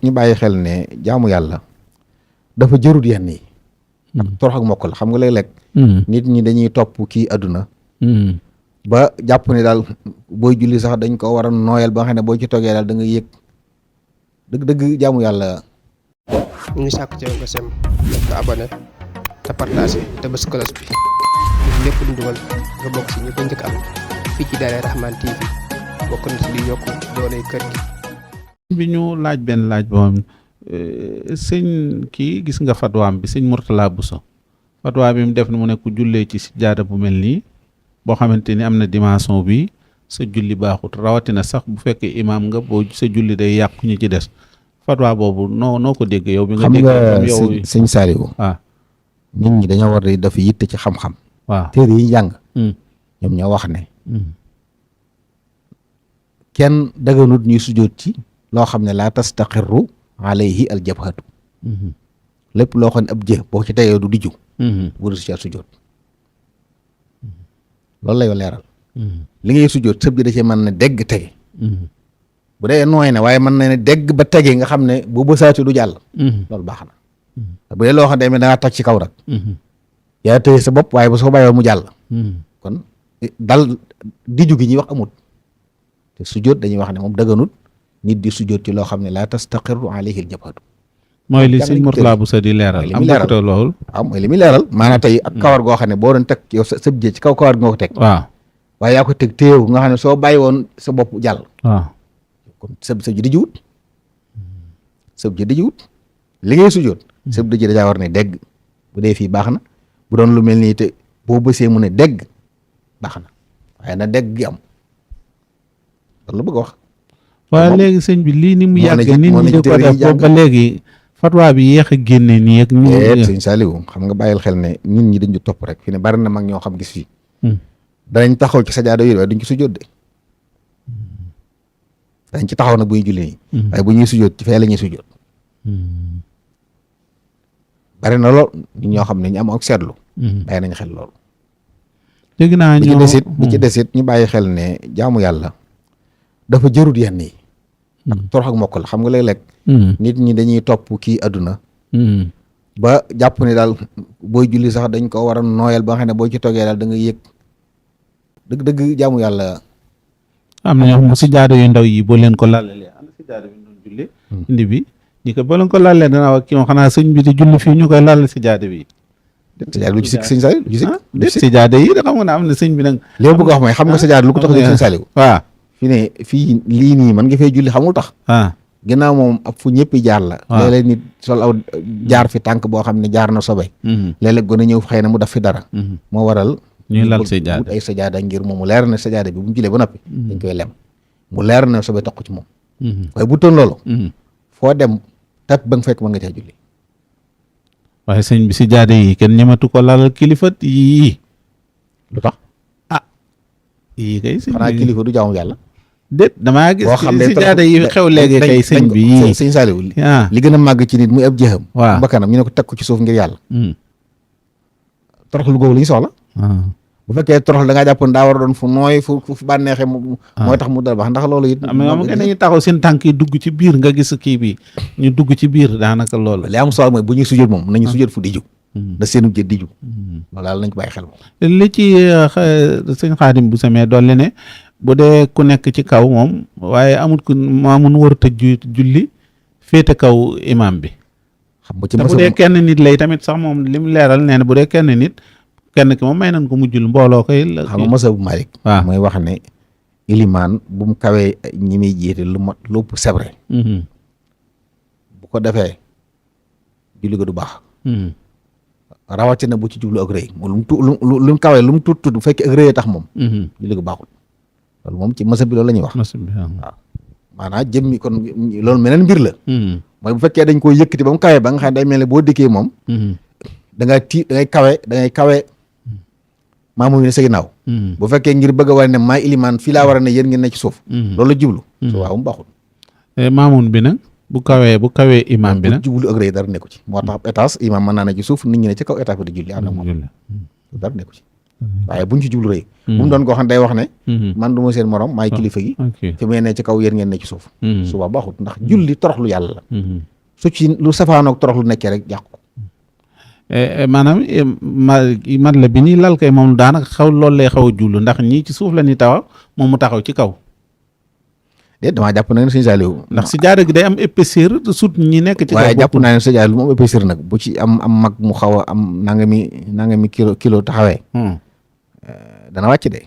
ñu bàyyi xel ne jaamu yàlla dafa jërut yenn yi ak torox ak mokk la xam nga léeg-léeg nit ñi dañuy topp kii àdduna ba jàpp ne daal booy julli sax dañ ko war a nooyal ba nga xam ne boo ci toggee daal da nga yëg dëgg-dëgg jaamu yàlla. ñu ngi sàkk ci nga sem te abonné te partagé te bës cloche bi lépp lu dugal nga bokk si ñu ko njëkk am fii ci Daaray Rahmane TV bokk na si li yokk dooley kër gi. bi ñu laaj benn laaj boobu sëñ kii gis nga fatwaam bi sëñ Mourtala Bousso fatwa bi mu def na mu ne ku jullee ci jaada bu mel nii boo xamante ni am na dimension bi sa julli baaxut rawatina sax bu fekkee imaam nga boo sa julli day yàqu ñu ci des fatwa boobu noo ko dégg yow. bi nga dégg yow sëñ Saliou waaw nit ñi dañoo war di dafa yitte ci xam-xam. waaw téere yi jàng. ñoom ñoo wax ne. kenn daganut ñuy sujjóot ci loo xam ne laa tastaqirru alayhi al jabhatu lépp loo xam ne ab jë boo ci tegee du dijju bu dul ci sujjóot loolu lay leeral li ngay sujjóot sëb ji da cee mën na dégg tege bu dee nooy ne waaye mën na ne dégg ba tege nga xam ne bu bësaati du jàll loolu baax na bu dee loo xam ne da ngaa tag ci kaw rek yaa tëye sa bopp waaye bu soo bàyyoo mu jàll kon dal dijju gi ñuy wax amut te sujjóot dañuy wax ne moom daganut nit di sujjóot ci loo xam ne laa tastaqirru alayhi al jabhatu mooy li sëñ Mourtala Bousso di leeral am na ko lool waaw mooy li muy leeral maanaam tey ak kawar goo xam ne boo doon teg yow sa sëb jë ci kaw kawar gi nga ko teg waaw waaye yaa ko teg téew nga xam ne soo bàyyi woon sa bopp jàll waaw kon sëb ji di jiwut sëb ji di jiwut li ngay sujjóot sëb ji dajaa war ne dégg bu dee fii baax na bu doon lu mel nii te boo bësee mu ne dégg baax na waaye na dégg gi am loolu la bëgg a wax waaye léegi sëñ bi lii ni mu yàgg nit ñi di ko def boobu ba léegi fatwa bi yéex a génne nii ak ñu sëñ Saliou xam nga bàyyil xel ne nit ñi dañu topp rek fi ne bari na mag ñoo xam gis fii danañ taxaw ci sajaada yooyu waaye duñ ci sujjóot de dañ ci taxaw nag bu ñuy julli nii waaye bu ñuy sujjóot ci fee la ñuy sujjóot bari na lool nit ñoo xam ne ñu am ak seetlu bàyyi nañ xel loolu dégg naa bi ci desit ñu bàyyi xel ne jaamu yàlla dafa jërut yenn yi ak torox ak mokk la xam nga léeg-léeg nit ñi dañuy topp kii àdduna ba jàpp ne daal booy julli sax dañ ko war a nooyal ba nga xam ne boo ci toggee daal da nga yëg dëgg-dëgg jaamu yàlla. am na ñoo xam ne si jaada yu ndaw yi boo leen ko laalalee am na si jaada bi doon julli indi bi ñi ko boo leen ko laalalee dana wax kii moom xanaa sëñ bi di julli fii ñu koy laal si jaada bi sajaada lu ci sikk sëñ Saliou lu ci sikk si jaada yi da xam nga ne am na sëñ bi nag li ma bëgg a wax mooy xam nga sajaada lu ko tax a jóg sëñ Saliou waaw fii ne fii lii nii mën nga fee julli xamul tax ginnaaw moom ab fu ñëpp jaar la léeg-léeg nit sol aw jaar fi tànk boo xam ne jaar na sobe léeg-léeg gën a ñëw xëy na mu def fi dara moo waral ñuy lal sajaada wut ay sajaada ngir moom mu leer na sajaada bi bu mu jullee ba noppi dañ koy lem mu leer na sobe toq ci moom waaye bu toon loolu foo dem tap ba nga fekk mën nga cee julli waaye sëñ bi si jaada yi kenn ñematu ko lalal kilifa yii lu tax yii kay sëñ xanaa kilifa du jaamu yàlla déet damaa gis boo xam ne si jaada yi xew léegi kay sëñ bi yii sëñ Saliou li gën a màgg ci nit muy ab jëxam waaw bakkanam ñu ne ko teg ko ci suuf ngir yàlla torox lu googu la ñu soxla bu fekkee torox da ngaa jàpp ne daa war a doon fu nooy fu bànneexee mooy tax mu dal baax ndax loolu it am na dañuy taxaw seen tànk yi dugg ci biir nga gis kii bi ñu dugg ci biir daanaka loolu li am solo mooy bu ñuy sujjóot moom nañu sujjóot fu diju da seenu jë diju loolu daal nañ ko bàyyi xel moom li ci sëñ Xaadim bu samee dolli ne bu dee ku nekk ci kaw moom waaye amul ku maamun warut a julli féete kaw imam bi xam nga ci bu dee kenn nit lay tamit sax moom li mu leeral nee na bu dee kenn nit kenn ki moom may nañ ko mujjul mbooloo koy xam nga masa bu Malik waaw mooy wax ne ilimaan bu mu kawee ñi muy jiite lu mat lépp sebre bu ko defee julli ko du baax rawatina bu ci jublu ak rëy moom lu mu kawee lu mu tuut bu fekkee ak rëy tax moom julli ko baaxul loolu moom ci masa bi loolu la ñuy wax waaw maanaam jëmmi kon loolu meneen mbir la mooy bu fekkee dañ koo yëkkati ba mu kawee ba nga xam ne day mel ne boo dikkee moom da ngay kawe maamu ne sa ginnaaw bu fekkee ngir bëgg a wane ne maa ilimaan fii laa war a ne yéen ngeen ne ci suuf loolu la jublu su waaw mu baaxul maamun bi nag bu kawee imaam bi nag jublu ak rëy dara nekku ci moo tax étage imaam mën naa ne ci suuf nit ñi ne ci kaw étage bi di julli ànd ak moom dara nekku ci waaye buñ ci jublu rëy bu mu doon koo xam ne day wax ne man du ma seen morom maay kilifa gi fi may ne ci kaw yéen ngeen ne ci suuf suba baaxut ndax julli toroxlu yàlla la su ci lu safaanoog toroxlu nekkee rek yàqu ko maanaam mat la bi ñuy lal kay moom daanaka xaw loolu lay xaw a jullu ndax ñii ci suuf la ñuy taxaw moom mu taxaw ci kaw déet damaa jàpp na ne Sëñ Saaliw ndax si jaada gi day am épaisseur sut ñi nekk ci kaw waaye jàpp naa ne Sëñ Saaliw lu mu am épaisseur nag bu ci am mag mu xaw a am nangami kilo taxawee dana wàcc de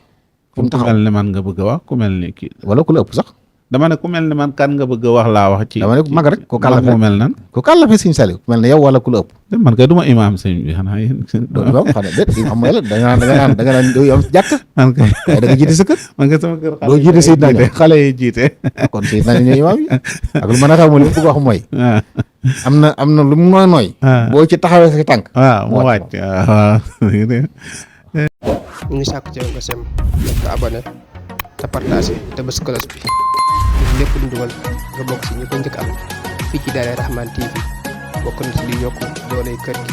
fu mu ku mel ne man nga bëgg a wax ku mel ni kii wala ku la ëpp sax dama ne ku mel ne man kan nga bëgg a wax laa wax ci dama ne mag rek ko kàllafe mu mel nan ko kàllafe Sëñ Saaliw ku mel ne yow wala ku la ëpp man kay du ma imaam sëñ bi xanaa yéen doo imaam xam ne déet imaam mooy la da nga naan yow am jàkk man kay waaye da nga jiite sa kër man kay sama kër doo jiite Seydina ñoom xale yi jiite kon Seydina ñooy imaam yi ak lu mën a xaw ma li mu bëgg wax mooy am na lu mu nooy boo ci taxawee sa tànk waaw mu wàcc waaw ñu ngi sàkk ci yow nga sem te abonné te partagé te bës cloche bi lépp lu dugal nga bokk si ñu ko njëkk am fii ci Daaray Rahmane TV bokk na si li yokk dooley kër gi